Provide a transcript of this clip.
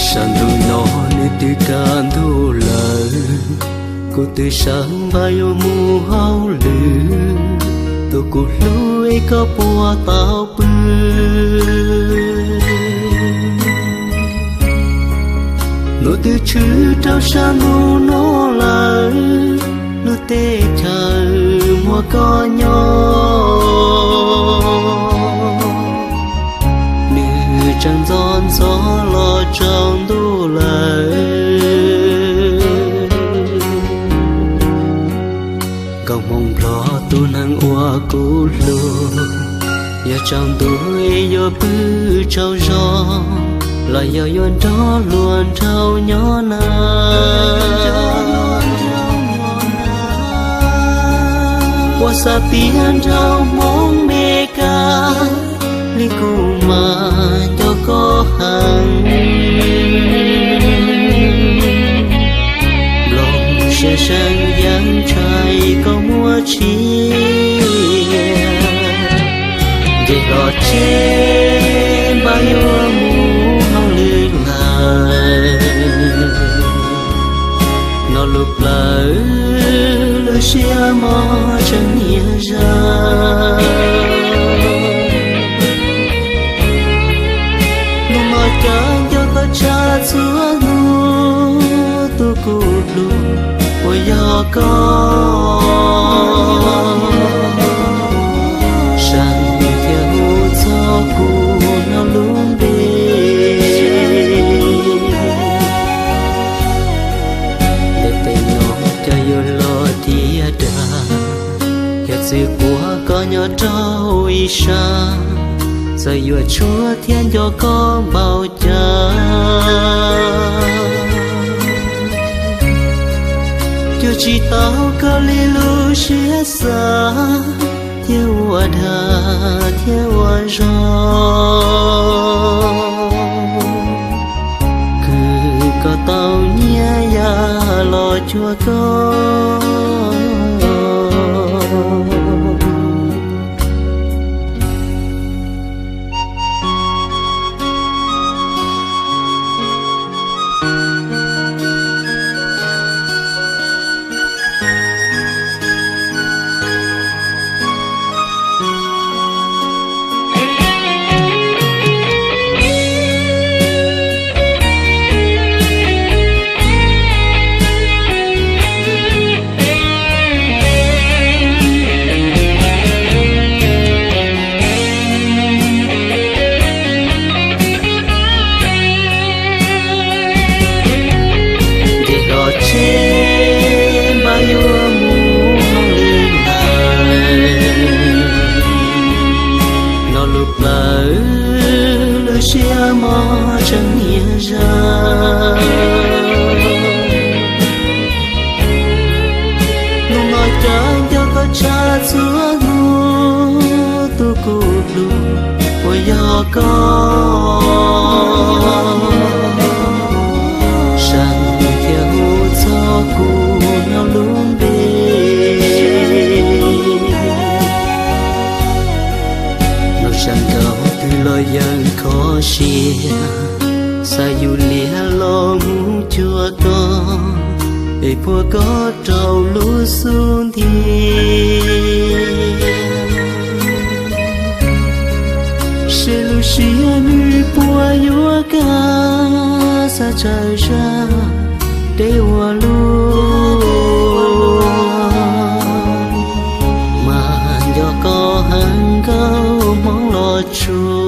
Sab ntuj no nws twb kaj ntug lawm, kuv twb sawv npaj yuav mus hauj lwm, tus kuv hlub es koj puas tau pw? Nws twb tshwm rau sab ntuj no lawm, lub teb chaws muaj koj nyob. Nws tseem ntxov ntxov los tsaus ntuj lawm. Nkauj Hmoob Nplog tus neeg uas kuv hlub, yog tsaus ntuj es yuav pw tsaug zog, los yog yuav nrog luag nraug nyob na. Ua xav tias nraug Hmoob Mes Kas li kuv mas nco koj heev. Nplooj siab seev yeej ntshai koj muaj tsis, nce hlo tsev npaj yuav mus hauj lwm lawm. No lub plawv lub siab mos tseem niaj zag. Hnub no cav nco tau tshaj txhua hnub, tus kuv hlub uas yog koj, seem thiaj hu txog kuv no lub npe. Ntev tes no cov yuav los tiav dag, yog txwv quas koj nyob rau ib sab, txawm yuav tshuav thiab nco koj npaum cas, cuag tsis tau koj li lub siab xav, thiab ua dag thiab ua zog. Kws koj tau nyiaj yam los cuag koj. Nce hlo tsev npaj yuav mus hauj lwm lawm. No lub plawv lub siab mos tseem niaj zag. Hnub no cav nco tau tshaj txhua hnub, tus kuv hlub uas yog koj, seem thiaj hu txog kuv no lub npe. Noj sab nraud twg los yeej kho siab, xav yus liag los mus cuag koj, es puag koj rau lub xub ntiag. Seb lub siab nws puas yuav kaj, xav tsawg zag deb ua luaj, mas nco koj heev Nkauj Hmoob los tsuag.